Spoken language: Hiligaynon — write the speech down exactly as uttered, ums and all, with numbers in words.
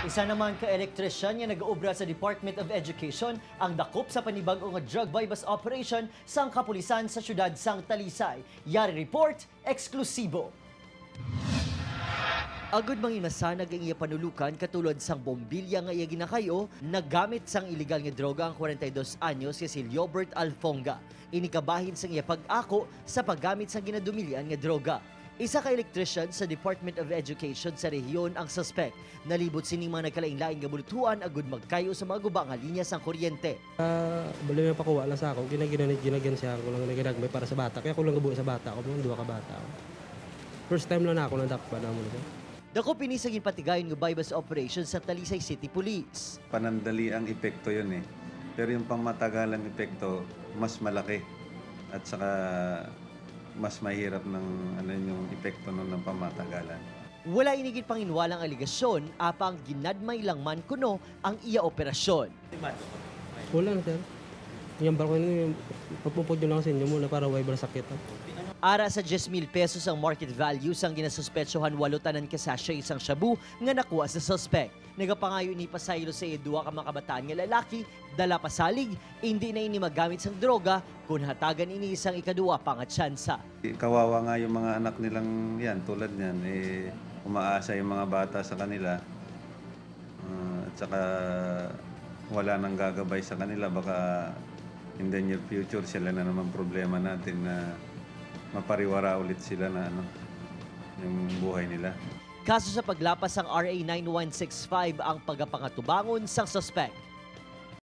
Isa naman ka elektrisyan nga nag-obra sa Department of Education ang dakop sa panibag-o nga drug buy-bust operation sang kapulisan sa siyudad sang Talisay. Yari Report, eksklusibo. Agud manginmasanag ang iya panulukan katulad sang bombilya nga iya ginakay-o, nagamit sang iligal nga droga ang kwarenta y dos anyos nga si Liobert Alfonga. Ini kabahin sang iya pag-ako sa paggamit sang ginadumilian nga droga. Isa ka electrician sa Department of Education sa rehiyon ang suspek. Nalibot sining mga nagkalainlain nga buluthuan agud magkayo sa mga guba nga linya sang kuryente. Ah, bali may pakuha lang sa ako, ginagina-, ginagyansihan ko lang, ginagmay para sa bata. Kaya ako lang gabuhi sa bata ko, mga duha ka bata ko. First time lang na ako nadakpan na mo. Dakop ini sa ginpatigayon nga buy-bust operation sa Talisay City Police. Panandali ang epekto yun eh. Pero yung pamatagalang epekto, mas malaki. At saka mas mahirap ng ano yun, yung epekto nun ng pamatagalan. Wala ini ginpanginwalang alegasyon, apang ginadmay lang man kuno ang iya operasyon. Wala na, sir. Yung barko nyo, pagpupod nyo lang sa inyo muna para way sakit. Ara sa diyes mil pesos ang market value sang ginasuspetsohan walo tanan ka sachet sang shabu nga nakuha sa suspek. Nagapangayo ni pasaylo sa iya duha ka mga kabataan nga lalaki, dala pa salig, indi na ini magamit sang droga kun hatagan ini sang ikaduwa pa nga tsansa. Kawawa nga yung mga anak nilang yan, tulad niyan, eh, umaasa yung mga bata sa kanila. Ah, at saka wala nang gagabay sa kanila, baka in the near future sila na naman problema natin na mapariwara ulit sila na ano, yung buhay nila. Kaso sa paglapas sang R A nine one six five ang pagapangatubangon sang suspek.